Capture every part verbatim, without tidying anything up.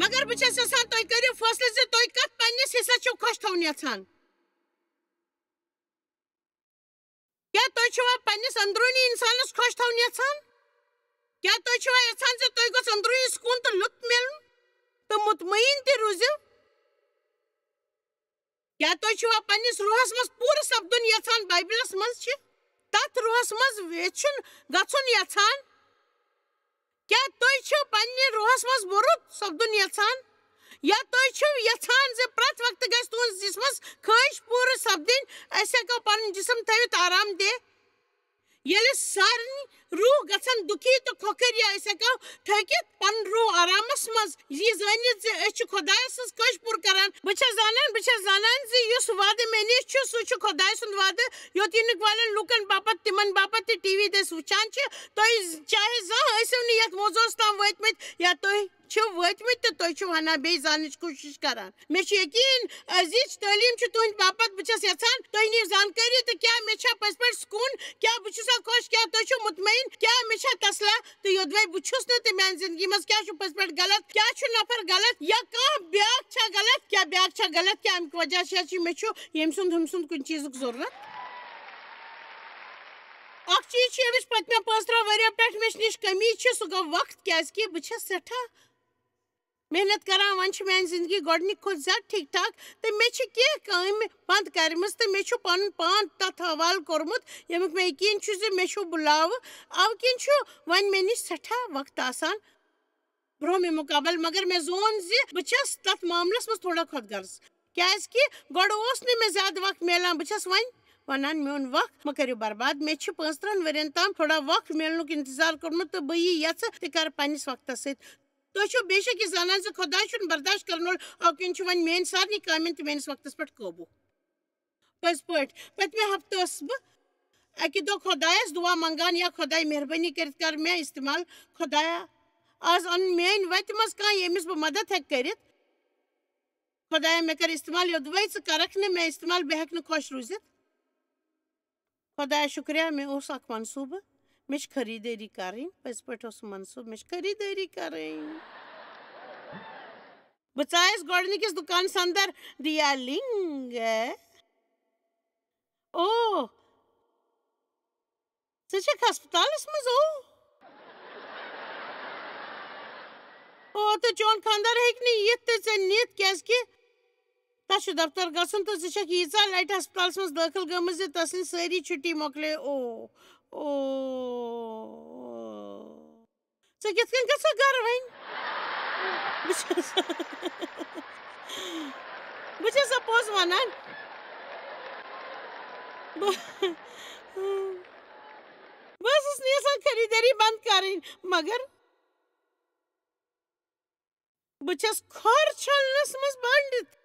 اگر بہٕ چھَس یَژھان تُہۍ کٔرِو فٲصلہٕ زِ تُہۍ کَتھ پنٛنِس حِصَس چھِو خۄش تھاوُن یَژھان۔ کیٛاہ تُہۍ چھِوا پنٛنِس أنٛدروٗنی اِنسانَس خۄش تھاوُن یَژھان؟ کیٛاہ تُہۍ چھِوا یَژھان زِ تُہۍ گوٚژھ أنٛدروٗنی سکوٗن تہٕ لُطف میلُن تہٕ مطمئن تہِ روٗزِو؟ کیٛاہ تُہۍ چھِوا پنٛنِس روحَس منٛز پوٗرٕ سَپدُن یَژھان؟ بایبلَس منٛز چھِ تَتھ روحَس منٛز ویچھُن گژھُن یَژھان؟ کیٛاہ تُہۍ چھِو پنٛنہِ روحَس منٛز بُرٕ سَپدُن یَژھان؟ یا تُہۍ چھِو یَژھان زِ پرٛٮ۪تھ وقتہٕ گژھِ تُہٕنٛدِس جسمَس خٲہِش پوٗرٕ سَپدٕنۍ، أسۍ ہٮ۪کو پَنُن جسم تھٲوِتھ آرام دہ؟ ییٚلہِ سارنٕے روح گژھن دُکھی تہٕ کھۄکھٕرۍ، یا أسۍ ہٮ۪کو تھٔکِتھ پنُن روح آرامس منٛز، یہِ زٲنِتھ زِ أسۍ چھِ خۄدایس سٕنٛز خٲہِش پوٗرٕ کران۔ بہٕ چھَس زانان، بہٕ چھَس زانان زِ یُس وعدٕ مےٚ نِش چھُ، سُہ چھُ خۄداے سُنٛد وعدٕ، یوٚت یِنہٕ والٮ۪ن لوٗکن باپتھ، تِمن باپتھ تہِ ٹی وی دٔسۍ وٕچھان چھِ۔ تُہۍ چاہے زانٛہہ ٲسِو نہٕ یَتھ موضوعس تام وٲتمٕتۍ، یا تُہۍ چھِو وٲتمٕتۍ تہٕ تُہۍ چھِو ہنا بیٚیہِ زاننٕچ کوٗشِش کران۔ مےٚ چھُ یقیٖن، عزیز تعلیٖم چھُ تُہٕنٛدِ باپتھ۔ بہٕ چھَس یَژھان تُہۍ نِیِو زانکٲری تہٕ کیٛاہ مےٚ چھا پٔزۍ پٲٹھۍ سکوٗن؟ کیٛاہ بہٕ چھُسا خۄش؟ کیٛاہ تُہۍ چھِو مطمئن؟ کیٛاہ مےٚ چھا تسلا؟ تہٕ یوٚدوَے بہٕ چھُس نہٕ، تہٕ میٛانہِ زِندگی منٛز کیٛاہ چھُ پٔزۍ پٲٹھۍ غلط؟ کیٛاہ چھُ نفر غلط؟ یا کانٛہہ بیٛاکھ چھا غلط؟ کیٛاہ بیٛاکھ چھا غلط؟ کیٛاہ اَمِکۍ وجہ چھا چھِ مےٚ چھُ ییٚمۍ سُنٛد ہُمۍ سُنٛد کُنہِ چیٖزُک ضروٗرت؟ اَکھ چیٖز چھُ أمِس پٔتمٮ۪ن پانٛژھ تٕرٛہ ؤرِیو پٮ۪ٹھ مےٚ نِش کٔمی چھِ، سُہ گوٚو وقت، کیٛازِکہِ بہٕ چھَس سٮ۪ٹھاہ محنت کران۔ وۄنۍ چھِ میٛانہِ زندگی گۄڈٕنِکۍ کھۄتہٕ زیادٕ ٹھیٖک ٹھاک تہٕ مےٚ چھِ کینٛہہ کامہِ بنٛد کَرِمَژٕ تہٕ مےٚ چھُ پَنُن پان تَتھ حوالہٕ کوٚرمُت، ییٚمیُک مےٚ یقیٖن چھُ زِ مےٚ چھُ بُلاوٕ۔ اَوٕ کِنۍ چھُ وۄنۍ مےٚ نِش سٮ۪ٹھاہ وقت آسان برٛونٛہمہِ مُقابل، مگر مےٚ زون زِ بہٕ چھَس تَتھ معاملَس منٛز تھوڑا خۄد غرض، کیٛازِکہِ گۄڈٕ اوس نہٕ مےٚ زیادٕ وقت میلان۔ بہٕ چھَس وۄنۍ وَنان، میون وقت مہٕ کٔرِو برباد۔ مےٚ چھِ پانٛژترٕہَن ؤرِین تام تھوڑا وقت میلنُک اِنتظار کوٚرمُت تہٕ بہٕ یی یَژھٕ تہِ کَرٕ پنٛنِس وقتَس سۭتۍ۔ تُہۍ چھِو بے شک یہِ زانان زِ خۄداے چھُنہٕ برداشت کرن وول، اَوٕ کِنۍ چھُ وۄنۍ میٛٲنۍ سارنٕے کامٮ۪ن تہٕ میٛٲنِس وقتَس پٮ۪ٹھ قوبوٗ۔ پٔزۍ پٲٹھۍ، پٔتمہِ ہفتہٕ ٲسٕس بہٕ اَکہِ دۄہ خۄدایَس دُعا منٛگان یا خۄداے مہربٲنی کٔرِتھ کر مےٚ استعمال۔ خۄدایا، آز اَن میٛانہِ وَتہِ منٛز کانٛہہ، ییٚمِس بہٕ مدد ہٮ۪کہٕ کٔرِتھ۔ خۄدایا، مےٚ کر استعمال، یوٚدوَے ژٕ کرکھ نہٕ مےٚ استعمال، بہٕ ہٮ۪کہٕ نہٕ خۄش روٗزِتھ۔ خۄدایا شُکریہ، مےٚ اوس اکھ منصوٗبہٕ، مےٚ چھِ خریٖدٲری کَرٕنۍ۔ پٔزۍ پٲٹھۍ اوس سُہ منصوٗبہٕ، مےٚ چھِ خریٖدٲری کَرٕنۍ۔ بہٕ ژایَس گۄڈٕنِکِس دُکانَس اندر، دِیا لِنٛگ۔ او، ژٕ چھَکھ ہسپتالَس منٛز؟ او۔ او، تہٕ چون خانٛدار ہیٚکہِ نہٕ یِتھ تہٕ ژےٚ نِتھ، کیٛازِکہِ تَس چھُ دفتر گژھُن تہٕ ژٕ چھَکھ ییٖژاہ لَٹہِ ہسپتالَس منٛز دٲخٕل گٔمٕژ زِ تَسٕنٛز سٲری چھُٹی مۄکلے۔ او، او۔ ژٕ کِتھ کٔنۍ گژھکھ گرٕ وۄنۍ؟ بہٕ چھَس، بہٕ چھَس سا پوٚز وَنان۔ بہٕ، بہٕ ٲسٕس نہٕ یَژھان خریٖدٲری بنٛد کَرٕنۍ، مگر بہٕ چھَس کھۄر چھلنَس منٛز گٔنٛڈِتھ۔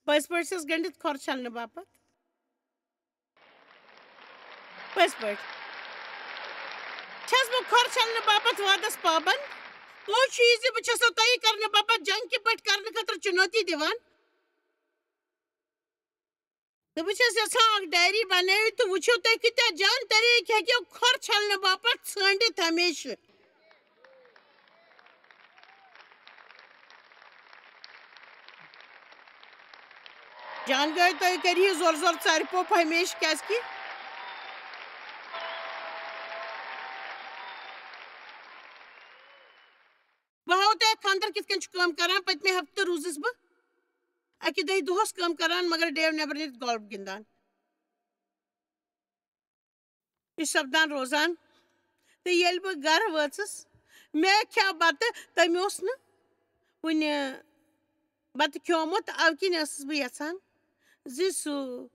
پٔزۍ پٲٹھۍ چھَس گٔنٛڈِتھ کھۄر چھلنہٕ باپتھ۔ پٔزۍ پٲٹھۍ چھَس بہٕ کھۄر چھلنہٕ باپتھ وعدس پابند۔ پوٚز چھُ یہِ زِ بہٕ چھَسو تۄہہِ کرنہٕ باپتھ جنگ کہِ پٲٹھۍ کرنہٕ خٲطرٕ چُنوتی دِوان۔ تہٕ بہٕ چھَس یَژھان اکھ ڈائری بنٲوِتھ تہٕ وٕچھِو تُہۍ کۭتیٛاہ جان طریٖقہٕ ہیٚکِو کھۄر چھلنہٕ باپتھ ژھٲنٛڈِتھ ہمیشہٕ۔ جان گٔے، تُہۍ کٔرِو زور زور ژَرِ پوٚپ ہمیشہٕ، کیٛازِکہِ بہٕ ہاوو تۄہہِ خانٛدر کِتھ کٔنۍ چھُ کٲم کران۔ پٔتمہِ ہفتہٕ روٗزٕس بہٕ اَکہِ دۄہہِ دۄہَس کٲم کران، مگر ڈیو نیبر نیٖرِتھ گولف گِنٛدان۔ یہِ چھُ سپدان روزان۔ تہٕ ییٚلہِ بہٕ گرٕ وٲژٕس، مےٚ کھیوٚو بتہٕ، تٔمۍ اوس نہٕ وُنہِ بتہٕ کھیوٚمُت۔ اَوٕ کِنۍ ٲسٕس بہٕ یژھان زِ سُہ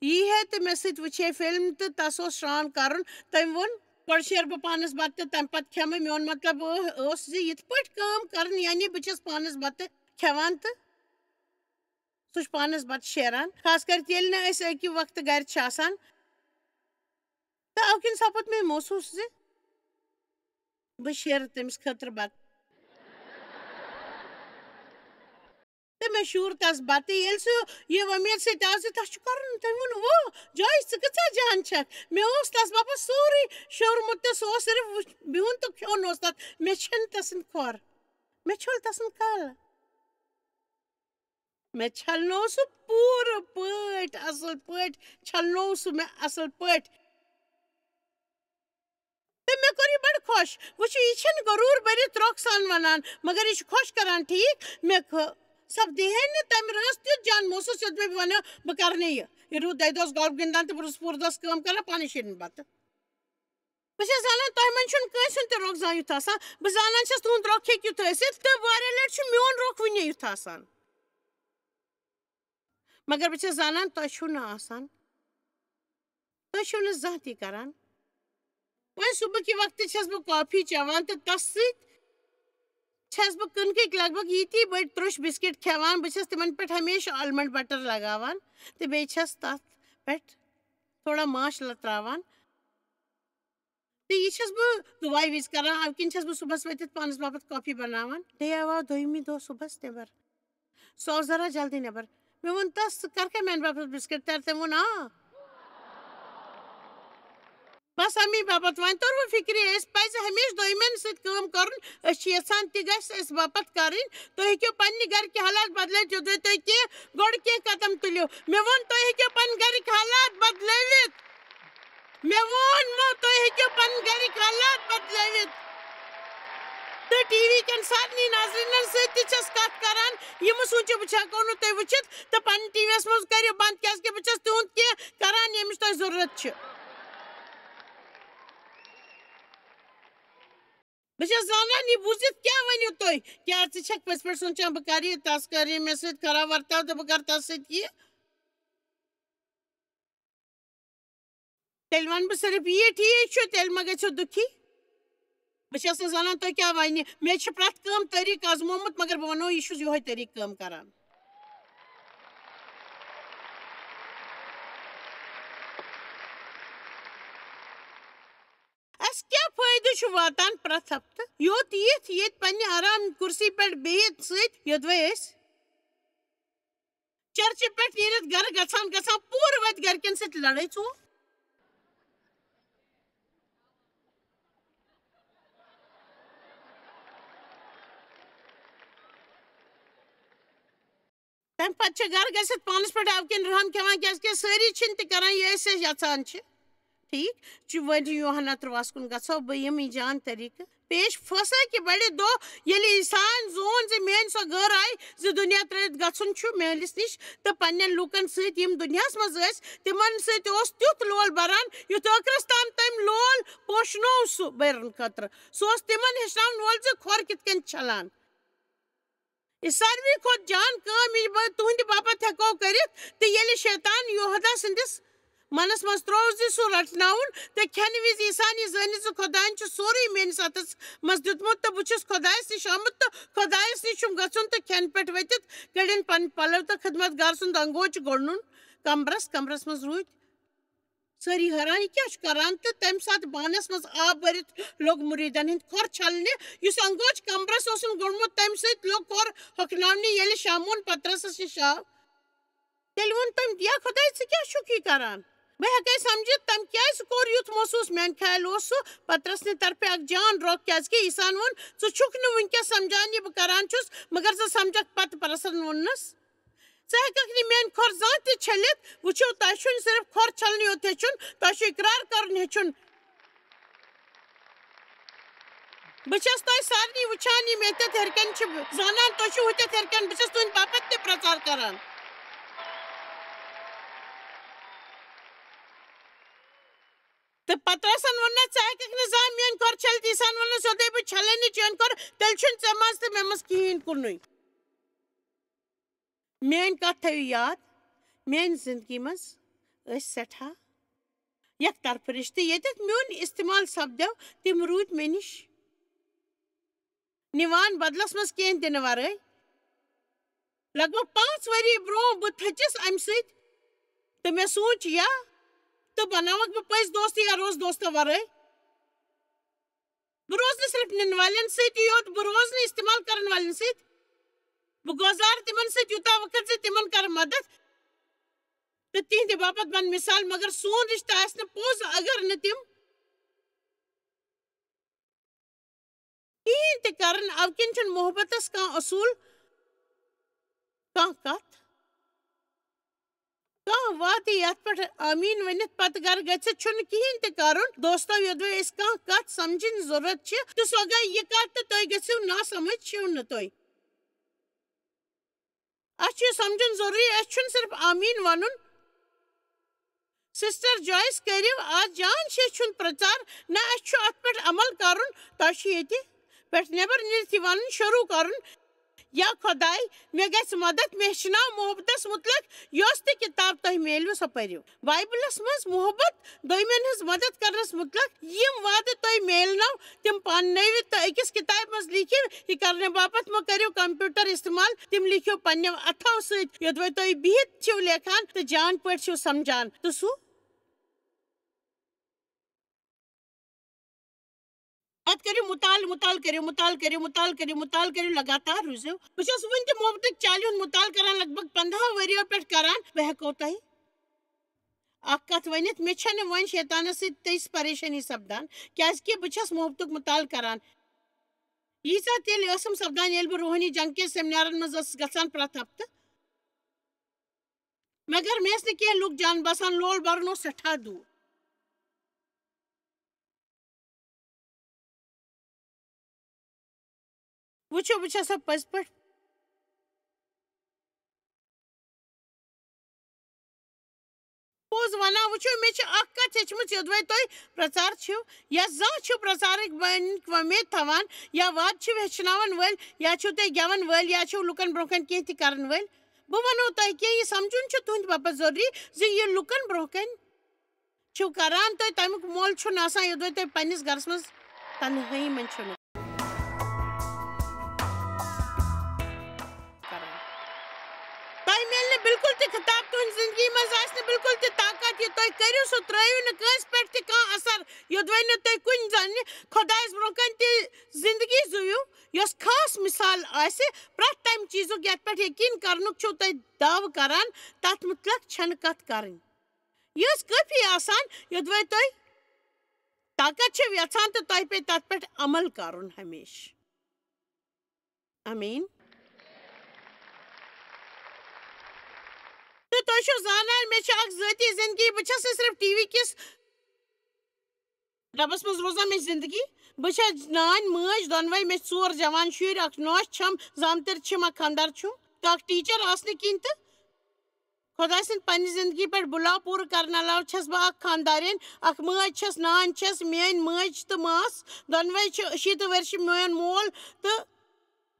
یی ہے تہٕ مےٚ سۭتۍ وٕچھِ ہے فلم تہٕ تس اوس سرٛان کرُن۔ تٔمۍ ووٚن، "گۄڈٕ شیرٕ بہٕ پانس بتہٕ تہٕ تمہِ پتہٕ کھٮ۪مہٕ۔" میون مطلب ٲ-، اوس زِ یِتھ پٲٹھۍ کٲم کرٕنۍ، یعنی بہٕ چھَس پانس بتہٕ کھٮ۪وان تہٕ سُہ چھُ پانس بتہٕ شیران، خاص کر ییٚلہِ نہٕ أسۍ اَکہِ وقتہٕ گرِ چھِ آسان۔ تہٕ اَوٕ کِنۍ سپُد مےٚ محسوٗس زِ بہٕ شیرٕ تٔمِس خٲطرٕ بتہٕ۔ تہٕ مےٚ شوٗر تس بتہٕ۔ ییٚلہِ سُہ یہِ وۄمید سۭتۍ آو زِ تس چھُ کرُن، تٔمۍ ووٚن، "او، جاے، ژٕ کۭژاہ جان چھکھ؟" مےٚ اوس تس باپتھ سورُے شوٗرمُت تہٕ سُہ اوس صرف وٕچھ-، بِہُن تہٕ کھیوٚن اوس تتھ۔ مےٚ چھِنہٕ تسٕنٛدۍ کھۄر۔ مےٚ چھوٚل تَسُنٛد کَلہٕ۔ مےٚ چھَلنوو سُہ پوٗرٕ پٲٹھۍ، اَصٕل پٲٹھۍ چھَلنوو سُہ مےٚ اَصٕل پٲٹھۍ۔ تہٕ مےٚ کوٚر یہِ بَڑٕ خۄش۔ وٕچھِو، یہِ چھَنہٕ غروٗر بٔرِتھ رۄخ سان وَنان، مگر یہِ چھُ خۄش کَران، ٹھیٖک؟ مےٚ کھٔ-، سَپدِہے نہٕ تَمہِ رٲژ تیُتھ جان محسوٗس، یُتھ مےٚ وَنیو، بہٕ کَرٕ نہٕ یہِ۔ یہِ روٗد دَہہِ دۄہَس گۄلف گِنٛدان تہٕ بہٕ روٗدُس پوٗرٕ دۄہَس کٲم کَران، پانَس شیرِنۍ بَتہٕ۔ بہٕ چھَس زانان، تۄہہِ منٛز چھُنہٕ کٲنٛسہِ ہُنٛد تہِ رۄخ زان یُتھ آسان۔ بہٕ زانان چھَس، تُہُنٛد رۄخ ہیٚکہِ یُتھ ٲسِتھ، تہٕ واریاہ لَٹہِ چھُ میون رۄخ وٕنہِ یُتھ آسان۔ مگر بہٕ چھَس زانان، تۄہہِ چھُو نہٕ آسان۔ تُہۍ چھِو نہٕ زانٛہہ تہِ کران۔ وۄنۍ صُبحٕکہِ وقتہٕ چھَس بہٕ کافی چٮ۪وان تہٕ تَس سۭتۍ چھَس بہٕ کٕنکٕکۍ لگ بگ ییٖتی بٔڑۍ ترٛوٚش بِسکِٹ کھٮ۪وان۔ بہٕ چھَس تِمن پٮ۪ٹھ ہمیشہٕ آلمنڈ بٹر لگاوان تہٕ بیٚیہِ چھَس تَتھ پٮ۪ٹھ تھوڑا ماچھ لتراوان۔ تہٕ یہِ چھَس بہٕ دُعایہِ وِزِ کران، اَمہِ کِنۍ چھَس بہٕ صُبحَس ؤتھِتھ پانَس باپَتھ کافی بناوان۔ دے آو دوٚیمہِ دۄہ صُبحَس نٮ۪بر۔ سُہ آو ذرا جلدی نٮ۪بر۔ مےٚ ووٚن تَس، "ژٕ کَرکھا میٛانہِ باپَتھ بِسکِٹ تیار؟" تٔمۍ ووٚن، "آ۔" بس اَمی باپَتھ وۄنۍ توٚروٕ فِکرِ، اَسہِ پَزِ ہمیشہٕ دوٚیمٮ۪ن سۭتۍ کٲم کَرُن۔ أسۍ چھِ یَژھان تہِ گژھِ اَسہِ باپَتھ کَرٕنۍ۔ تُہۍ ہیٚکِو پنٛنہِ گَرِکۍ حالات بدلٲوِتھ، یوٚدوَے تُہۍ کینٛہہ، گۄڈٕ کینٛہہ قدم تُلِو۔ مےٚ ووٚن، تُہۍ ہیٚکِو پنٕنۍ گَرِکۍ حالات بدلٲوِتھ۔ مےٚ ووٚنمو، تُہۍ ہیٚکِو پنٕنۍ گَرِکۍ حالات بدلٲوِتھ۔ تہٕ ٹی وی کٮ۪ن سارنٕے ناظریٖنَن سۭتۍ تہِ چھَس کَتھ کَران، یِمہٕ سوٗنٛچِو بہٕ چھَکو نہٕ تُہۍ وٕچھِتھ تہٕ پنٕنۍ ٹی وی یَس منٛز کٔرِو بنٛد، کیٛازِکہِ بہٕ چھَس تِہُنٛد کینٛہہ کَران، ییٚمِچ تۄہہِ ضروٗرت چھِ۔ بہٕ چھَس زانان، یہِ بوٗزِتھ کیٛاہ ؤنِو تُہۍ؟ کیٛاہ ژٕ چھَکھ پٔزۍ پٲٹھۍ سونٛچان، بہٕ کَرٕ یہِ، تَس کَرٕ یہِ، مےٚ سۭتۍ خراب ورتاو تہٕ بہٕ کَرٕ تَس سۭتۍ یہِ؟ تیٚلہِ وَنہٕ بہٕ صرف یی، ٹھیٖک چھُ، تیٚلہِ مہ گٔژھِو دُکھی۔ بہٕ چھَس نہٕ زانان تُہۍ کیٛاہ وَنہِ۔ مےٚ چھِ پرٛٮ۪تھ کٲم طریٖقہٕ آزمومُت، مگر بہٕ وَنو، یہِ چھُس یِہوٚے طریٖقہٕ کٲم کَران۔ اَسہِ کیٛاہ فٲیدٕ چھُ واتان پرٛٮ۪تھ ہفتہٕ یوٚت یِتھ، ییٚتہِ پنٛنہِ آرام کُرسی پٮ۪ٹھ بِہِتھ سۭتۍ یوٚدوَے أسۍ چرچہِ پٮ۪ٹھ نیٖرِتھ گرٕ گژھان گژھان پوٗرٕ وتہِ گرِکٮ۪ن سۭتۍ لڑٲے ژوٗ۔ تَمہِ پتہٕ چھِ گرٕ گٔژھِتھ پانَس پٮ۪ٹھ اَوٕ کِنۍ رحم کھٮ۪وان، کیٛازِکہِ سٲری چھِنہٕ تہِ کران یہِ أسۍ أسۍ یَژھان چھِ۔ ٹھیٖک چھُ، وۄنۍ یوحنا ترٛوَس کُن گژھو، بہٕ یِمہٕ جان طریٖقہٕ۔ پیش فٲصلہٕ کہِ بڑِ دۄہ، ییٚلہِ عیسیٰ ہن زون زِ میٲنۍ سۄ غٲر آیہِ زِ دُنیا ترٲوِتھ گژھُن چھُ میٲنِس نِش تہٕ پننٮ۪ن لوٗکن سۭتۍ، یِم دُنیاہس منٛز ٲسۍ، تِمن سۭتۍ اوس تیُتھ لول بران، یُتھ ٲخرس تام تٔمۍ لول پوشنوو سُہ بیرن خٲطرٕ۔ سُہ اوس تِمن ہیٚچھناوَن وول زِ کھۄر کِتھ کٔنۍ چھلان۔ یہِ ساروی کھۄتہٕ جان کٲم، یہِ بہٕ تُہنٛدِ باپتھ ہٮ۪کو کٔرِتھ، تہٕ ییٚلہِ شیطان یہودا سٕنٛدِس منس منٛز ترٛوو زِ سُہ رٹناوُن، تہٕ کھٮ۪نہٕ وِزِ عیسیٰ ہن یہِ زٲنِتھ زِ خۄدایَن چھُ سورُے میٲنِس اَتھس منٛز دیُتمُت، تہٕ بہٕ چھُس خۄدایَس نِش آمُت، تہٕ خۄدایَس نِش چھُم گژھُن، تہٕ کھٮ۪نہٕ پٮ۪ٹھ ؤتھِتھ کٔڑِن پنٕنۍ پلو تہٕ خدمت گار سُنٛد انگوچ گوٚڑنُن کمرس۔ کمرس منٛز روٗدۍ سٲری حٲران، یہِ کیٛاہ چھُ کران؟ تہٕ تَمہِ ساتہٕ بانَس منٛز آب بٔرِتھ لوٚگ مُریٖدَن ہٕنٛدۍ کھۄر چھَلنہِ۔ یُس انگوچ کمرَس اوسُن گوٚڑمُت، تَمہِ سۭتۍ لوٚگ کھۄر ہۄکھناونہِ۔ ییٚلہِ شامون پطرسَس نِش آو، تیٚلہِ ووٚن تٔمۍ، "یا خۄداے، ژٕ کیٛاہ چھُکھ یہِ کران؟" بہٕ ہٮ۪کَے سَمجھِتھ، تٔمۍ کیٛازِ کوٚر یُتھ محسوٗس۔ میٛانہِ خیال اوس سُہ پطرس نہِ طرفہٕ اکھ جان رۄخ، کیٛازِکہِ عیسیٰ ہَن ووٚن، "ژٕ چھُکھ نہٕ وٕنکیٚس سَمجھان یہِ بہٕ کران چھُس، مگر ژٕ سَمجھکھ پَتہٕ۔" پطرسَن ووٚننَس، "ژٕ ہٮ۪کَکھ نہٕ میٛانہِ کھۄر زانٛہہ تہِ چھٔلِتھ۔ وٕچھِو، تۄہہِ چھُنہٕ صرف کھۄر چھَلنُے یوت ہیٚچھُن، تۄہہِ چھُ اِقرار کَرُن ہیٚچھُن۔" بہٕ چھَس تۄہہِ سارنٕے وٕچھان، یِم ییٚتٮ۪تھ ہیٚرِ کَنہِ چھِ زانان، تُہۍ چھِو ہُتٮ۪تھ ہیٚرِ کَنہِ، بہٕ چھَس تُہٕنٛدِ باپَتھ تہِ پرٛچار کَران۔ تہٕ پطرسن ووٚن نہ، "ژٕ ہیٚکَکھ نہٕ زانٛہہ میٛٲنۍ کھۄر چھٔلِتھ۔" عیسیٰ ہن ووٚنُس، "یوٚدُے بہٕ چھَلے نہٕ چٲنۍ کھۄر، تیٚلہِ چھُنہٕ ژےٚ منٛز تہٕ مےٚ منٛز کِہیٖنۍ کُنُے۔" میٲنۍ کتھ تھٲیِو یاد، میانہِ زندگی منٛز ٲسۍ سٮ۪ٹھاہ یک طرفہٕ رشتہٕ، ییٚتٮ۪تھ میون استعمال سپدیو، تِم روٗدۍ مےٚ نِش نِوان بدلس منٛز کینٛہہ دِنہٕ ورٲے۔ لگ بگ پانٛژھ ؤری برونٛہہ بہٕ تھٔچِس امہِ سۭتۍ تہٕ مےٚ سوٗنٛچ، یا تہٕ بناوکھ بہٕ پٔزۍ دوست یا روز دوستو ورٲے۔ بہٕ روزٕ نہٕ صرف نِنہٕ والٮ۪ن سۭتی یوت، بہٕ روزٕ نہٕ استعمال کرن والٮ۪ن سۭتۍ۔ بہٕ گُزارٕ تِمن سۭتۍ یوٗتاہ وقت زِ تِمن کرٕ مدد تہٕ تِہنٛدِ باپتھ بنہٕ مثال، مگر سون رشتہٕ آسہِ نہٕ پوٚز اگر نہٕ تِم کِہیٖنۍ تہِ کرٕنۍ۔ اَوٕ کِنۍ چھُنہٕ محبتس کانٛہہ اصوٗل، کانٛہہ کتھ، کانٛہہ وعدٕ یتھ پٮ۪ٹھ آمیٖن ؤنِتھ پتہٕ گرٕ گٔژھِتھ چھُنہٕ کِہیٖنۍ تہِ کرُن۔ دوستو، یوٚدوَے أسۍ کانٛہہ کتھ سمجھٕنۍ ضروٗرت چھِ، تہٕ سۄ گٔے یہِ کتھ تہٕ تُہۍ گٔژھِو ناسمجھ، چھِو نہٕ تُہۍ۔ اَسہِ چھُ یہِ سمجھُن ضروٗری، اَسہِ چھُنہٕ صرف آمیٖن وَنُن۔ سسٹر جویس، کٔرِو اَتھ جان شیشہِ ہُنٛد پرٛچار۔ نہ، اَسہِ چھُ اَتھ پٮ۪ٹھ عمل کَرُن۔ تۄہہِ چھُ ییٚتہِ پٮ۪ٹھ نٮ۪بر نیٖرِتھ یہِ وَنُن شروٗع کَرُن، یا خۄداے، مےٚ گژھِ مدد، مےٚ ہیٚچھناو محبتس مُتعلق، یۄس تہِ کِتاب تۄہہِ میلوٕ، سۄ پٔرِو۔ بایبلس منٛز محبت دوٚیمٮ۪ن ہٕنٛز مدد کرنس مُتعلق یِم وعدٕ تۄہہِ میلنو، تِم پاننٲوِو تہٕ أکِس کِتابہِ منٛز لیٖکھِو۔ یہِ کرنہٕ باپتھ مہ کٔرِو کمپیوٹر استعمال، تِم لیٖکھِو پننٮ۪و اتھو سۭتۍ، یوٚدوَے تُہۍ بِہِتھ چھِو لیکھان تہٕ جان پٲٹھۍ چھِو سمجھان۔ تہٕ سُہ پتہٕ کٔرِو مطالعہٕ، مطالعہٕ کٔرِو، مطالعہٕ کٔرِو، مطالعہٕ کٔرِو، مطالعہٕ کٔرِو، لگاتار روٗزِو۔ بہٕ چھَس وٕنہِ تہِ محبتٕکۍ چالہِ ہُنٛد مطالعہٕ کران لگ بگ پنٛداہو ؤرِیو پٮ۪ٹھ کران۔ بہٕ ہٮ۪کو تۄہہِ اکھ کتھ ؤنِتھ، مےٚ چھَنہٕ وۄنۍ شیطانس سۭتۍ تِژھ پریشٲنی سپدان، کیازِ کہِ بہٕ چھَس محبتُک مطالعہٕ کران۔ ییٖژاہ تیٚلہِ ٲسٕم سپدان، ییٚلہِ بہٕ روحٲنی جنگ کٮ۪ن سیمینارن منٛز ٲسٕس گژھان پرٛٮ۪تھ ہفتہٕ۔ مگر مےٚ ٲسۍ نہٕ کینٛہہ لُکھ جان باسان، لول برُن اوس سٮ۪ٹھاہ دوٗر۔ وٕچھِو، بہٕ چھَسا پٔزۍ پٲٹھۍ پوٚز وَنان؟ وٕچھِو، مےٚ چھِ اَکھ کَتھ ہیٚچھمٕژ، یوٚدوَے تُہۍ پرٛچار چھِو یا زانٛہہ چھِو پرٛچارٕکۍ بَنِک وۄمید تھاوان یا وعدٕ چھِو ہیٚچھناوَن وٲلۍ یا چھِو تُہۍ گٮ۪وَن وٲلۍ یا چھِو لُکَن برٛونٛہہ کَنہِ کینٛہہ تہِ کَرَن وٲلۍ۔ بہٕ وَنو تۄہہِ کینٛہہ، یہِ سَمجھُن چھُ تُہٕنٛدِ باپَتھ ضروٗری زِ یہِ لُکَن برٛونٛہہ کَنہِ چھِو کران تُہۍ، تَمیُک مۄل چھُنہٕ آسان، یوٚدوَے تُہۍ پنٛنِس گَرَس منٛز تنہٲیی منٛز چھِو نہٕ کران۔ تۄہہِ میلہِ نہٕ بِلکُل تہِ خطاب، تُہٕنٛزِ زِندگی منٛز آسہِ نہٕ بِلکُل تہِ طاقت، یہِ تُہۍ کٔرِو، سُہ ترٛٲیِو نہٕ کٲنٛسہِ پٮ۪ٹھ تہِ کانٛہہ اثر، یوٚدوَے نہٕ تُہۍ کُنہِ زَنہِ خۄدایَس برٛونٛہہ کَنہِ تہِ زِندگی زُوِو، یۄس خاص مِثال آسہِ پرٛٮ۪تھ تَمہِ چیٖزُک یَتھ پٮ۪ٹھ یقیٖن کرنُک چھُو تُہۍ دعوٕ کران، تَتھ مُتعلِق چھَنہٕ کَتھ کَرٕنۍ۔ یہِ ٲس کٲفی آسان، یوٚدوَے تۄہہِ طاقت چھِو یژھان تہٕ تۄہہِ پیٚیہِ تَتھ پٮ۪ٹھ عمل کرُن ہمیشہٕ۔ آمین۔ تہٕ تُہۍ چھِو زانان، مےٚ چھِ اکھ ذٲتی زندگی، بہٕ چھَس نہٕ صرف ٹی وی کِس ربس منٛز روزان، مےٚ چھِ زندگی۔ بہٕ چھَس نانۍ، مٲج، دۄنوَے، مےٚ چھِ ژور جوان شُرۍ، اکھ نوش چھَم، زامتٕرۍ چھِم، اکھ خانٛدار چھُم، تہٕ اکھ ٹیٖچر آسنہٕ کِنۍ تہٕ خۄداے سٕنٛدِ پننہِ زندگی پٮ۪ٹھ بُلاو پوٗرٕ کرنہٕ علاوٕ چھَس بہٕ اکھ خانٛدارِنۍ، اکھ مٲج چھَس، نانۍ چھَس، میٲنۍ مٲج تہٕ ماس دۄنوَے چھِ شیٖتہٕ ؤرۍ چھِ میون مول تہٕ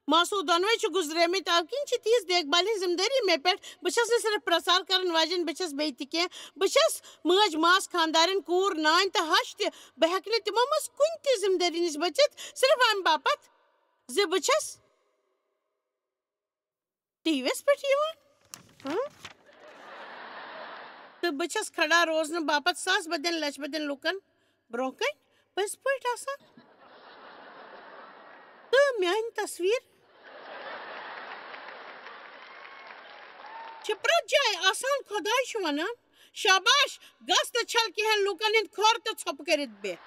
ماسوٗ دۄنوَے چھِ گُزریمٕتۍ، تَوٕ کِنۍ چھِ تِہِنٛز دیکھ بھال ہِنٛز ذِمہٕ دٲری مےٚ پٮ۪ٹھ۔ بہٕ چھَس نہٕ صرف پرٛچار کرن واجٮ۪ن، بہٕ چھَس بیٚیہِ تہِ کینٛہہ۔ بہٕ چھَس مٲج، ماس، خانٛدارِنۍ، کوٗر، نانۍ تہٕ ہَش تہِ۔ بہٕ ہٮ۪کہٕ نہٕ تِمو منٛز کُنہِ تہِ ذِمہٕ دٲری نِش بٔچِتھ، صرف اَمہِ باپتھ زِ بہٕ چھَس ٹی وی یَس پٮ۪ٹھ یِوان۔ ہاں؟ تہٕ بہٕ چھَس کھڑا روزنہٕ باپتھ ساس بدٮ۪ن لَچھ بدٮ۪ن لوٗکَن برٛونٛہہ کَنہِ پٔزۍ پٲٹھۍ آسان۔ تہٕ میٛانہِ تصویٖر چھِ پرٛٮ۪تھ جایہِ آسان۔ خۄداے چھُ وَنان، شاباش، گژھ تہٕ چھَل کینٛہَن لوٗکَن ہٕنٛدۍ کھۄر تہٕ ژھۄپہٕ کٔرِتھ بیٚہہ۔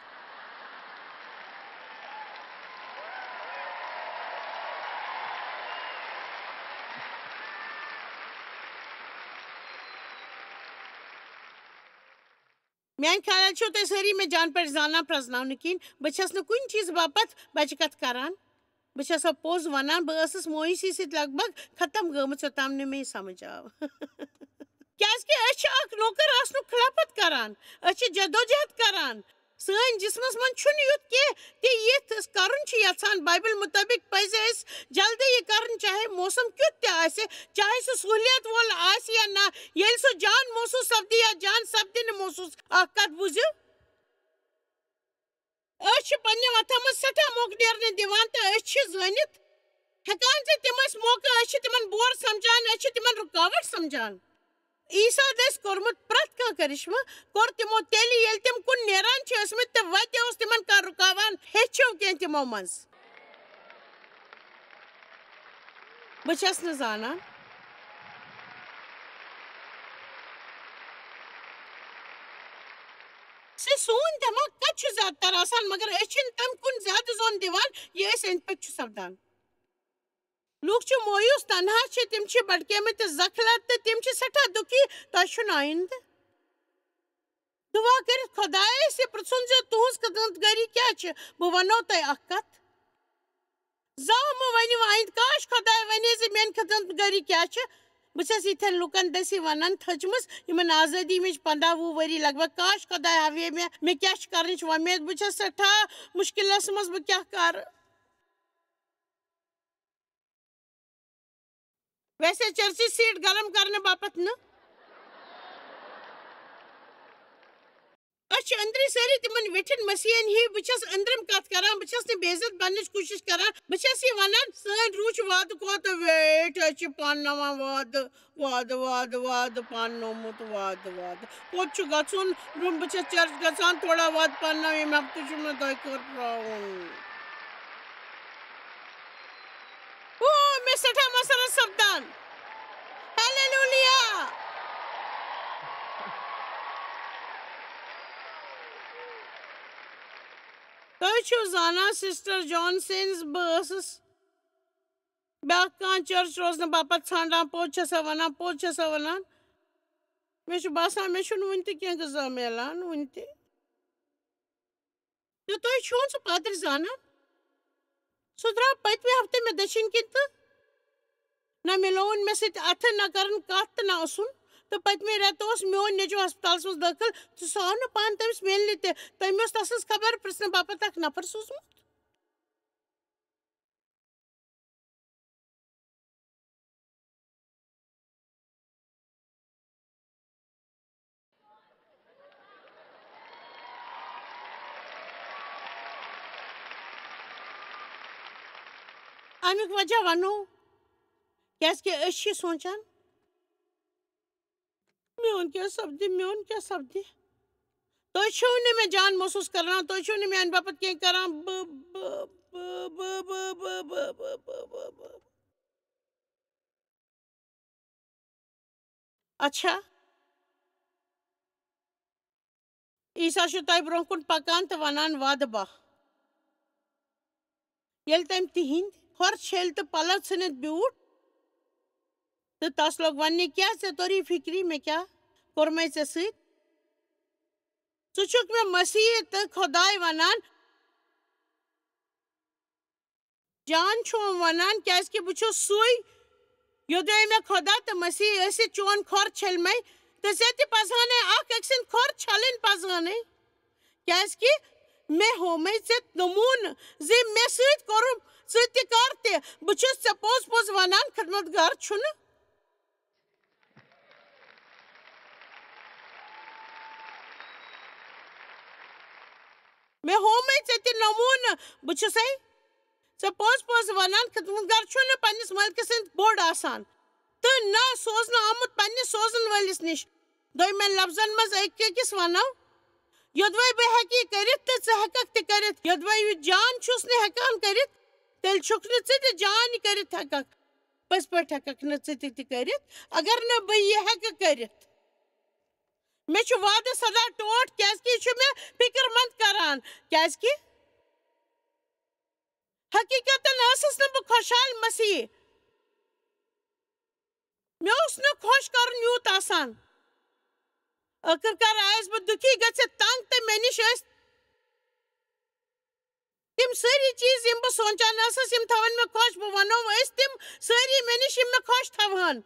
میٛانہِ خیال چھِو تُہۍ سٲری مےٚ جان پٲٹھۍ زانان پرٛزناونہٕ کِنۍ۔ بہٕ چھَس نہٕ کُنہِ چیٖزٕ باپتھ بچہِ کتھ کران۔ بہٕ چھَسا پوٚز وَنان، بہٕ ٲسٕس مویوٗسی سۭتۍ لگ بگ ختم گٔمٕژ، یوٚتام نہٕ مےٚ یہِ سمجھ آو۔ کیٛازِکہِ أسۍ چھِ اکھ نوکر آسنُک خلافت کران، أسۍ چھِ جدوجہد کران۔ سٲنۍ جسمس منٛز چھُنہٕ یُتھ کینٛہہ تہِ یِتھ أسۍ کرُن چھِ یژھان۔ بایبل مُطٲبِق پزِ اَسہِ جلدی یہِ کرُن، چاہے موسم کیُتھ تہِ آسہِ، چاہے سُہ سہوٗلیت وول آسہِ یا نہ۔ ییٚلہِ سُہ جان محسوٗس سپدِ یا جان سپدِ نہٕ محسوٗس، اکھ کتھ بوٗزِو، أسۍ چھِ پننہِ وتھن منٛز سٮ۪ٹھاہ موقعہٕ نیرنہٕ دِوان تہٕ أسۍ چھِ زٲنِتھ ہٮ۪کان زِ تِم ٲسۍ موقعہٕ، أسۍ چھِ تِمن بور سمجھان، أسۍ چھِ تِمن رُکاوٹ سمجھان۔ عیسیٰ دٔسۍ کوٚرمُت پرٛٮ۪تھ کانٛہہ کرشمہٕ کوٚر تِمو تیٚلہِ، ییٚلہِ تِم کُن نیران چھِ ٲسمٕتۍ تہٕ وتہِ اوس تِمن کانٛہہ رُکاوان۔ ہیٚچھِو کینٛہہ تِمو منٛز۔ بہٕ چھَس نہٕ زانان۔ سُہ سون دٮ۪ماغ کَتہِ چھُ زیادٕ تر آسان، مگر أسۍ چھِنہٕ تَمہِ کُن زیادٕ زوٚن دِوان، یہِ أسۍ أنٛدۍ پٔکۍ چھُ سَپدان۔ لوٗکھ چھِ مویوٗس، تنہا چھِ، تِم چھِ بھٹکیمٕتۍ تہٕ زَکھلَت، تہٕ تِم چھِ سٮ۪ٹھاہ دُکھی۔ تۄہہِ چھُنہٕ آیندٕ۔ دُعا کٔرِتھ خۄدایَس یہِ پرٛژھُن زِ تُہٕنٛز خدمت گٲری کیٛاہ چھِ؟ بہٕ وَنو تۄہہِ اَکھ کَتھ۔ زانٛہہ مہٕ ؤنِو آیندٕ، کاش خۄداے وَنے زِ میٛانہِ خدمت گٲری کیٛاہ چھِ۔ بہٕ چھَس یِتھٮ۪ن لُکَن دٔسی وَنان تھٔچمٕژ، یِمَن آزٲدی مِج پنٛداہ وُہ ؤری لگ بگ۔ کاش خۄداے ہاوے مےٚ، مےٚ کیٛاہ چھِ کَرنٕچ وۄمید۔ بہٕ چھَس سٮ۪ٹھاہ مُشکِلَس منٛز، بہٕ کیٛاہ کَرٕ؟ ویسے چرچی سیٹ گرم کرنہٕ باپتھ نہٕ۔ أسۍ چھِ أنٛدری سٲری تِمن ویٹھٮ۪ن مسیحن ہی۔ بہٕ چھَس أنٛدرم کتھ کران، بہٕ چھَس نہٕ بے عزت بننٕچ کوٗشش کران۔ بہٕ چھَس یہِ ونان، سٲنۍ روٗح چھِ وعدٕ کوتاہ ویٹھۍ، أسۍ چھِ پانہٕ ناوان وعدٕ۔ وعدٕ، وعدٕ، وعدٕ، پانہٕ نومُت وعدٕ، وعدٕ۔ کوٚت چھُ گژھُن؟ برٛونٛہہ بہٕ چھَس چرچ گژھان، تھوڑا وعدٕ پانہٕ ناو، ییٚمہِ ہفتہٕ چھُ مےٚ دۄیہِ خٲر ترٛاوُن۔ او، مےٚ سٮ۪ٹھاہ مسرت سپدان۔ ہلیلویا۔ تُہۍ چھِو زانان سسٹر جان سینز، بہٕ ٲسٕس بیٛاکھ کانٛہہ چرچ روزنہٕ باپتھ ژھانٛڈان، پوٚز چھَسا وَنان، پوٚز چھَسا وَنان۔ مےٚ چھُ باسان، مےٚ چھُنہٕ وُنہِ تہِ کینٛہہ غذا میلان، وُنہِ تہِ۔ تہٕ تُہۍ چھِو سُہ پادٕرۍ زانان؟ سُہ درٛاو پٔتمہِ ہفتہٕ مےٚ دٔچھِنۍ کِنۍ تہٕ نہ مِلووُن مےٚ سۭتۍ اَتھٕ، نہ کٔرٕن کَتھ تہٕ نہ اوسُن۔ تہٕ پٔتمہِ رٮ۪تہٕ اوس میون نیٚچوٗ ہسپتالَس منٛز دٲخٕل، تہٕ سُہ آو نہٕ پانہٕ تٔمِس مِلنہِ تہِ۔ تٔمۍ اوس تَسٕنٛز خبر پرٛژھنہٕ باپتھ اَکھ نفر سوٗزمُت۔ اَمیُک وجہ وَنو، کیٛازِکہِ أسۍ چھِ سونٛچان، میون کیٛاہ سپدِ، میون کیٛاہ سپدِ؟ تُہۍ چھِو نہٕ مےٚ جان محسوٗس کران، تُہۍ چھِو نہٕ میٛانہِ باپتھ کینٛہہ کران۔ بہٕ، بہٕ، بہٕ۔ اچھا، عیسیٰ چھُ تۄہہِ برٛونٛہہ کُن پکان تہٕ ونان، وعدٕ باہ۔ ییٚلہِ تٔمۍ تِہنٛدۍ کھۄر چھٔلۍ تہٕ پلو ژھٕنِتھ بیوٗٹھ، تہٕ تس لوٚگ وننہِ، کیٛاہ ژےٚ توٚری فِکری مےٚ کیٛاہ کوٚرمَے ژےٚ سۭتۍ؟ ژٕ چھُکھ مےٚ مسیح تہٕ خۄداے ونان؟ جان چھُم ونان، کیٛازِکہِ بہٕ چھُس سُے، یوٚدوے مےٚ خۄدا تہٕ مسیح ٲسِتھ چون کھۄر چھٔلمَے، تہٕ ژےٚ تہِ پزہانے اکھ أکۍ سٕنٛدۍ کھۄر چھلٕنۍ پزہانے۔ کیٛازِکہِ مےٚ ہومَے ژےٚ نموٗنہٕ زِ مےٚ سۭتۍ کوٚرُم ژٕ تہِ کر تہِ۔ بہٕ چھُس ژےٚ پوٚز پوٚز ونان، خدمت گار چھُنہٕ۔ مےٚ ہومَے ژےٚ تہِ نموٗنہٕ۔ بہٕ چھُسَے ژےٚ پوٚز پوٚز ونان، خدمت گار چھُنہٕ پننِس مٲلکہٕ سٕنٛدۍ بوٚڑ آسان، تہٕ نہ سوزنہٕ آمُت پننِس سوزن وٲلِس نِش۔ دوٚیمٮ۪ن لفظن منٛز أکۍ أکِس ونو، یوٚدوَے بہٕ ہیٚکہٕ یہِ کٔرِتھ تہٕ ژٕ ہیٚککھ تہِ کٔرِتھ، یوٚدوَے یہِ جان چھُس نہٕ ہیٚکان کٔرِتھ، تیٚلہِ چھُکھ نہٕ ژٕ تہِ جان کٔرِتھ ہیٚککھ۔ پٔزۍ پٲٹھۍ ہیٚککھ نہٕ ژٕ تہِ تہِ کٔرِتھ، اگر نہٕ بہٕ یہِ ہیٚکہٕ کٔرِتھ۔ مےٚ چھُ وعدٕ سدا ٹوٹھ، کیٛازِکہِ یہِ چھُ مےٚ فِکر مند کران، کیٛازِکہِ حقیقتن ٲسٕس نہٕ بہٕ خۄشحال مسیح۔ مےٚ اوس نہٕ خۄش کرُن یوٗت آسان۔ ٲخٕر کار آیس بہٕ دُکھی گٔژھِتھ تنگ، تہٕ مےٚ نِش ٲسۍ تِم سٲری چیٖز، یِم بہٕ سونٛچان ٲسٕس، یِم تھاوَن مےٚ خۄش۔ بہٕ وَنو، ٲسۍ تِم سٲری مےٚ نِش، یِم مےٚ خۄش تھاوہَن۔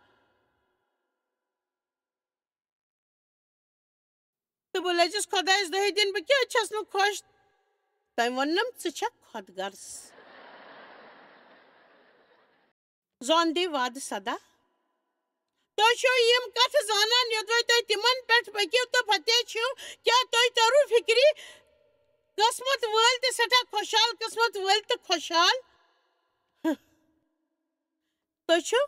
تہٕ بہٕ لٔجِس خۄدایَس دۄہہِ دِنۍ، بہٕ کیٛازِ چھَس نہٕ خۄش؟ تٔمۍ ووٚننَم، "ژٕ چھَکھ خۄد غرض۔" زون دی وعدٕ سدا۔ تُہۍ چھِو یِم کتھٕ زانان، یوٚدوَے تُہۍ تِمن پٮ۪ٹھ پٔکِو تہٕ فتح چھِو۔ کیٛاہ تُہۍ ترُو فِکرِ؟ قٕسمت وٲلۍ تہٕ سٮ۪ٹھاہ خۄشحال، قٕسمت وٲلۍ تہٕ خۄشحال۔ تُہۍ چھِو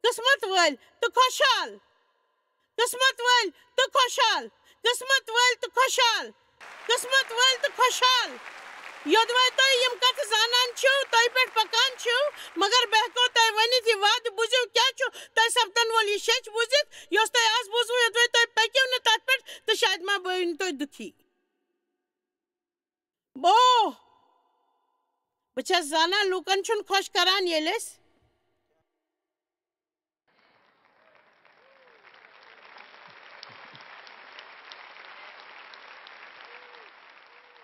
قٕسمت وٲلۍ تہٕ خۄشحال۔ قٕسمت وٲلۍ تہٕ خۄشحال، قٕسمت وٲلۍ تہٕ خۄشحال، قٕسمت وٲلۍ تہٕ خۄشحال۔ یوٚدوَے تُہۍ یِم کتھٕ زانان چھِو، تۄہہِ پٮ۪ٹھ پکان چھِو، مگر بہٕ ہٮ۪کو تۄہہِ ؤنِتھ، یہِ وعدٕ بوٗزِو، کیٛاہ چھُ تۄہہِ سپدن وول یہِ شیٚچھ بوٗزِتھ، یۄس تۄہہِ آز بوٗزوٕ، یوٚدوَے تُہۍ پٔکِو نہٕ تتھ پٮ۪ٹھ، تہٕ شاید ما بٲیِو نہٕ تُہۍ دُکھی۔ بو بہٕ چھَس زانان، لوٗکَن چھُنہٕ خۄش کران، ییٚلہِ أسۍ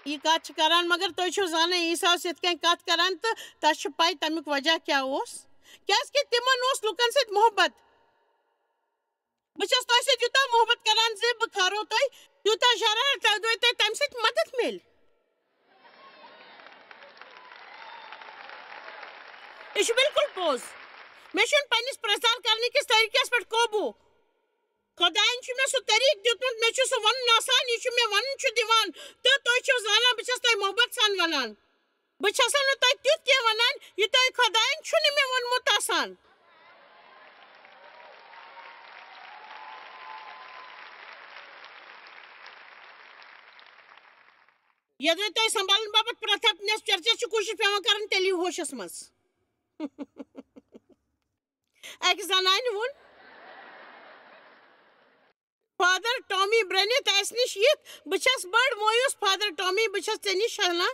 یہِ کَتھ چھِ کران، مگر تُہۍ چھِو زانان، عیسیٰ اوس یِتھ کٔنۍ کَتھ کران، تہٕ تۄہہِ چھِ پَے تَمیُک وجہ کیٛاہ اوس؟ کیٛازِ کہِ تِمن اوس لوٗکَن سۭتۍ محبت۔ بہٕ چھَس تۄہہِ سۭتۍ یوٗتاہ محبت کران زِ بہٕ کھارو تۄہہِ یوٗتاہ شرارت، تۄہہِ دۄہے تۄہہِ تَمہِ سۭتۍ مدد میلہِ۔ یہِ چھُ بالکل پوٚز۔ مےٚ چھُنہٕ پننِس پرٛچار کرنہٕ کِس طریٖقس پٮ۪ٹھ قوبوٗ۔ خۄدایَن چھُ مےٚ سُہ طریٖقہٕ دیُتمُت، مےٚ چھُ سُہ وَنُن آسان، یہِ چھُ مےٚ وَنُن چھُ دِوان۔ تہٕ تُہۍ چھِو زانان، بہٕ چھَس تۄہہِ محبت سان وَنان۔ بہٕ چھَسو نہٕ تۄہہِ تیُتھ کینٛہہ وَنان، یہِ تۄہہِ خۄدایَن چھُنہٕ مےٚ ووٚنمُت آسان۔ یَتھ تۄہہِ سنبھالن باپتھ پرٛتھا نٮ۪س چرچس چھِ کوٗشِش پٮ۪وان کَرٕنۍ، تیٚلی ہوشَس منٛز۔ اَکہِ زنانہِ ووٚن، فادر ٹامی برنتھ اَسہِ نِش یِتھ، بہٕ چھَس بٔڑ مایوس۔ فادر ٹامی، بہٕ چھَس ژےٚ نِش ہنا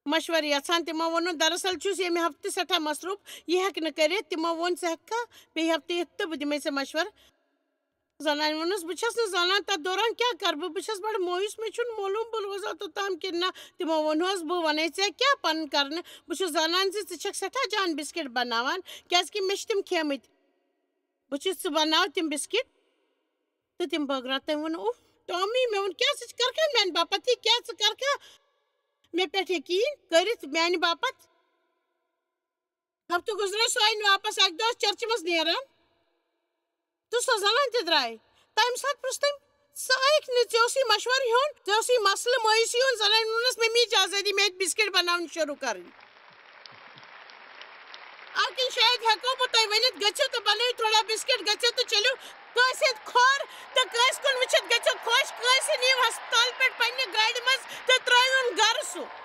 مشورٕ یژھان۔ تِمو ووٚنُن، دراصل چھُس ییٚمہِ ہفتہٕ سٮ۪ٹھاہ مصروٗف، یہِ ہٮ۪کہٕ نہٕ کٔرِتھ۔ تِمو ووٚن، ژٕ ہٮ۪ککھا بیٚیہِ ہفتہٕ یِتھ تہٕ بہٕ دِمے ژےٚ مشورٕ؟ زنانہِ ووٚنُس، بہٕ چھَس نہٕ زانان تَتھ دوران کیٛاہ کَرٕ بہٕ، بہٕ چھَس بَڑٕ مایوس، مےٚ چھُنہٕ معلوٗم بہٕ روزا توٚتام کِنہٕ نہ۔ تِمو ووٚنہَس، بہٕ وَنے ژےٚ کیٛاہ پَنُن کَرنہٕ، بہٕ چھُس زانان زِ ژٕ چھَکھ سٮ۪ٹھاہ جان بِسکِٹ بَناوان، کیٛازِکہِ مےٚ چھِ تِم کھیٚمٕتۍ۔ بہٕ چھُس، ژٕ بَناو تِم بِسکِٹ۔ تہٕ تِم بٲگراو تٔمۍ ووٚن، اوہ ٹامی، مےٚ ووٚن، کیٛاہ ژٕ کَرکھا میٛانہِ باپَتھ یہِ، کیٛاہ ژٕ کَرکھا مےٚ پٮ۪ٹھ یقیٖن کٔرِتھ میٛانہِ باپَتھ؟ ہفتہٕ گُزرے، سُہ آیہِ نہٕ واپس۔ اکہِ دۄہ ٲس چرچہِ منٛز نیران تہٕ سۄ زنان تہِ درٛاے۔ تمہِ ساتہٕ پرُژھ تٔمۍ، "ژٕ آیکھ نہٕ، ژےٚ اوسُے مشورٕ ہیوٚن، ژےٚ اوسُے مسلہٕ مٲیوٗسی ہیوٚن؟" زنانہِ ووٚنُس، "مےٚ مِج آزٲدی، مےٚ ہیٚتۍ بِسکِٹ بناوٕنۍ شروٗع کرٕنۍ۔ اَوٕ کِنۍ شاید ہٮ۪کو بہٕ تۄہہِ ؤنِتھ، گٔژھِو تہٕ بنٲیِو تھوڑا بِسکِٹ، گٔژھِو تہٕ چٔلِو کٲنٛسہِ ہٕنٛدۍ کھۄر تہٕ کٲنٛسہِ کُن وٕچھِتھ گٔژھِو خۄش، کٲنٛسہِ نِیِو ہسپتال پٮ۪ٹھ پننہِ گاڑِ منٛز تہٕ ترٛٲیوُن گرٕ سُہ۔"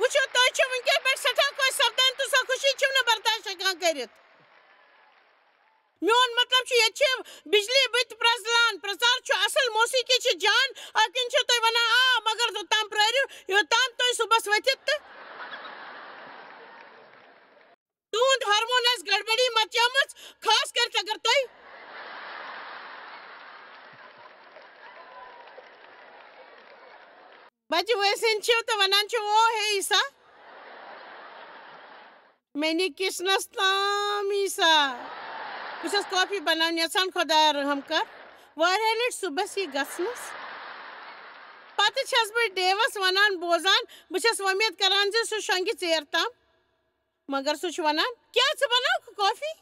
وٕچھِو، تُہۍ چھِو وٕنکیٚن پٮ۪ٹھ سٮ۪ٹھاہ خۄش سپدان تہٕ سۄ خوشی چھِو نہٕ برداشت ہٮ۪کان کٔرِتھ۔ میون مطلب چھُ، ییٚتہِ چھِ بجلی بٔتۍ پرٛزلان، پرٛژار چھُ اصل، موسیقی چھِ جان، اَتھ کِنۍ چھِو تُہۍ ونان، آ، مگر توٚتام پرٛٲرِو، یوٚتام تُہۍ صُبحس ؤتھِتھ تہٕ تُہُنٛد ہارمون آسہِ گڑبڑی مچیمٕژ، خاص کٔرِتھ اگر تُہۍ بچہِ وٲنٛسہِ ہٕنٛدۍ چھِو تہٕ ونان چھِو، "او ہے عیسیٰ، میٛانہِ کچنس تام عیسیٰ، بہٕ چھَس کافی بناوٕنۍ یژھان، خۄدایا رحم کر۔" واریاہ لٹہِ صُبحس یہِ گژھنس پتہٕ چھَس بہٕ ڈیوس ونان، بوزان، بہٕ چھَس وۄمید کران زِ سُہ شۄنٛگہِ ژیر تام۔ مگر سُہ چھُ ونان، "کیٛاہ ژٕ بناوکھ کافی؟"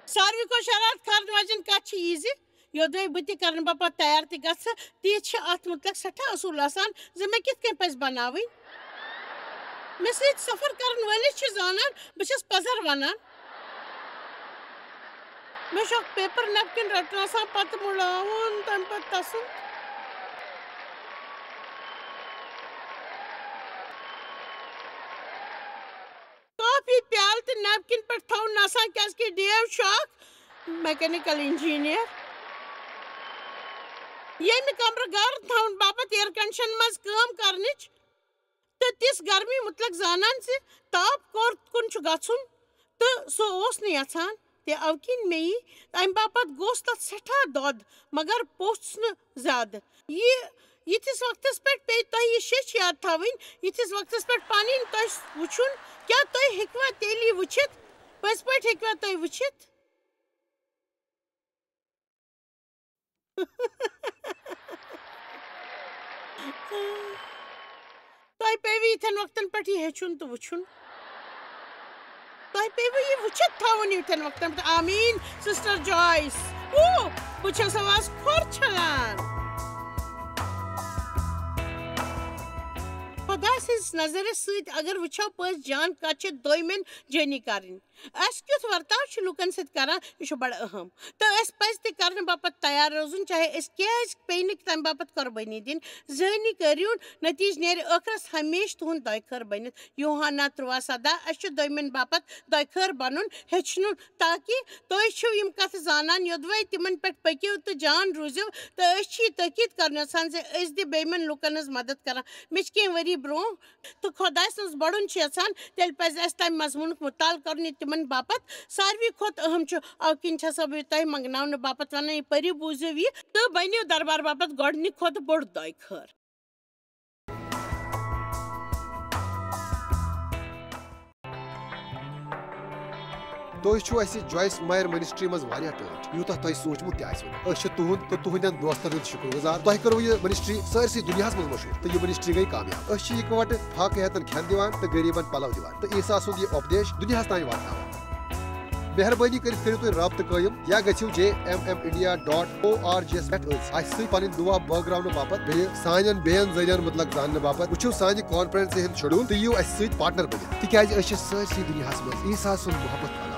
ساروی کھۄتہٕ شرارت کھارن واجٮ۪ن کتھ چھِ یہِ زِ یوٚدوے بہٕ تہِ کرنہٕ باپتھ تیار تہِ گژھٕ، تہِ چھِ اتھ متعلق سٮ۪ٹھاہ اصوٗل آسان زِ مےٚ کِتھ کٔنۍ پزِ بناوٕنۍ۔ مےٚ سۭتۍ سفر کرن وٲلِس چھِ زانان، بہٕ چھَس پزر ونان۔ مےٚ چھُ اکھ پیپر نیپکن رٹنہٕ آسان، پتہٕ مُڑاوُن، تمہِ پتہٕ تسُنٛد کافی پیالہٕ تہٕ نیپکن پٮ۪ٹھ تھاوُن آسان، کیازِ کہِ ڈیو چھُ اکھ میکینیکل انجینئر، ییٚمہِ کمرٕ گرم تھاوُن باپتھ ایئر کنڈیشن منٛز کٲم کرنٕچ تہٕ تِژھ گرمی مُتلق زانان زِ تاپھ کور کُن چھُ گژھُن، تہٕ سُہ اوس نہٕ یژھان تہِ، اَوٕ کِنۍ مےٚ یی۔ اَمہِ باپتھ گوٚژھ تَتھ سٮ۪ٹھاہ دۄد، مگر پوٚژھ نہٕ زیادٕ۔ یہِ، یِتھِس وقتس پٮ۪ٹھ پیٚیہِ تۄہہِ یہِ شیٚچھ یاد تھاوٕنۍ، یِتھِس وقتس پٮ۪ٹھ پنٕنۍ تۄہہِ وٕچھُن، کیٛاہ تُہۍ ہیٚکوا تیٚلہِ یہِ وٕچھِتھ؟ پٔزۍ پٲٹھۍ ہیٚکوا تُہۍ وٕچھِتھ؟ تۄہہِ پیٚوٕ یِتھٮ۪ن وقتن پٮ۪ٹھ یہِ ہیٚچھُن تہٕ وٕچھُن۔ تۄہہِ پیٚوٕ یہِ وٕچھِتھ تھاوُن یِتھٮ۪ن وقتن پٮ۪ٹھ۔ آمیٖن، سسٹر جویس۔ او، بہٕ چھَس آز کھۄر چھلان۔ خۄدایا، خۄداے سٕنٛز نظرِ سۭتۍ اگر وٕچھو پٔز جان کتھ چھِ دوٚیمٮ۪ن جٲنی کرٕنۍ۔ اسہِ کیُتھ ورتاو چھُ لوٗکن سۭتۍ کران، یہِ چھُ بڑٕ اہم۔ تہٕ اسہِ پزِ تہِ کرنہٕ باپتھ تیار روزُن، چاہے أسۍ کیازِ پیٚیہِ نہٕ تمہِ باپتھ قۄربٲنی دِنۍ۔ ذہنی کٔرِو، نتیجہٕ نیرِ ٲخرس ہمیشہٕ تُہُنٛد دۄیہِ خٲر بٔنِتھ۔ یوحنا ترٛواہ سداہ، اسہِ چھُ دوٚیمٮ۪ن باپتھ دۄیہِ خٲر بنُن ہیٚچھنُن، تاکہِ تُہۍ چھِو یِم کتھٕ زانان، یوٚدوَے تِمن پٮ۪ٹھ پٔکِو تہٕ جان روٗزِو۔ تہٕ أسۍ چھِ یہِ تٲکیٖد کرنہٕ یژھان زِ أسۍ دِ بیٚیہِ یِمن لوٗکن ہٕنٛز مدد کران۔ مےٚ چھِ کینٛہہ ؤری برونٛہہ تہٕ خۄداے سٕنٛز بڑُن چھِ یژھان، تیٚلہِ پزِ اَسہِ تَمہِ مضموٗنُک مُطالعہٕ کرُن، یہِ تِمن باپتھ ساروی کھۄتہٕ اہم چھُ۔ اَوٕ کِنۍ چھَسو بہٕ تۄہہِ منٛگناونہٕ باپتھ وَنان، یہِ پٔرِو، بوٗزِو یہِ تہٕ بٔنِو دربار باپتھ گۄڈٕنِکۍ کھۄتہٕ بوٚڑ دۄیہِ خٲر۔ تُہۍ چھِو اَسہِ جویس مایر منسٹری منٛز واریاہ ٹٲٹھۍ، یوٗتاہ تۄہہِ سوٗنٛچمُت تہِ آسِوٕ نہٕ۔ أسۍ چھِ تُہُنٛد تہٕ تُہٕنٛدٮ۪ن دوستن ہُنٛد شُکر گُزار۔ تۄہہِ کٔروٕ یہِ منسٹری سٲرسٕے دُنیاہَس منٛز مشہوٗر تہٕ یہِ منسٹری گٔے کامیاب۔ أسۍ چھِ اِکوَٹہٕ فاقہٕ ہیتن کھٮ۪ن دِوان تہٕ غریٖبن پلو دِوان تہٕ عیسیٰ سُنٛد یہِ اُپدیش دُنیاہَس تام واتناوان۔ مہربٲنی کٔرِتھ کٔرِو تُہۍ رابطہٕ قٲیِم یا گٔژھِو J M M India dot O R G یَس پٮ۪ٹھ أسۍ اَسہِ سۭتۍ پنٕنۍ دُعا بٲگراونہٕ باپتھ، بیٚیہِ سانٮ۪ن بیٚین ذٔریعن مُتعلق زاننہٕ باپتھ۔ وٕچھِو سانہِ کانفرنسہِ ہُنٛد شیڈول تہٕ یِیِو اَسہِ سۭتۍ پارٹنر بٔنِتھ، تِکیازِ أسۍ چھِ سٲرسٕے دُنیاہَس منٛز عیسیٰ سُنٛد محبت کران۔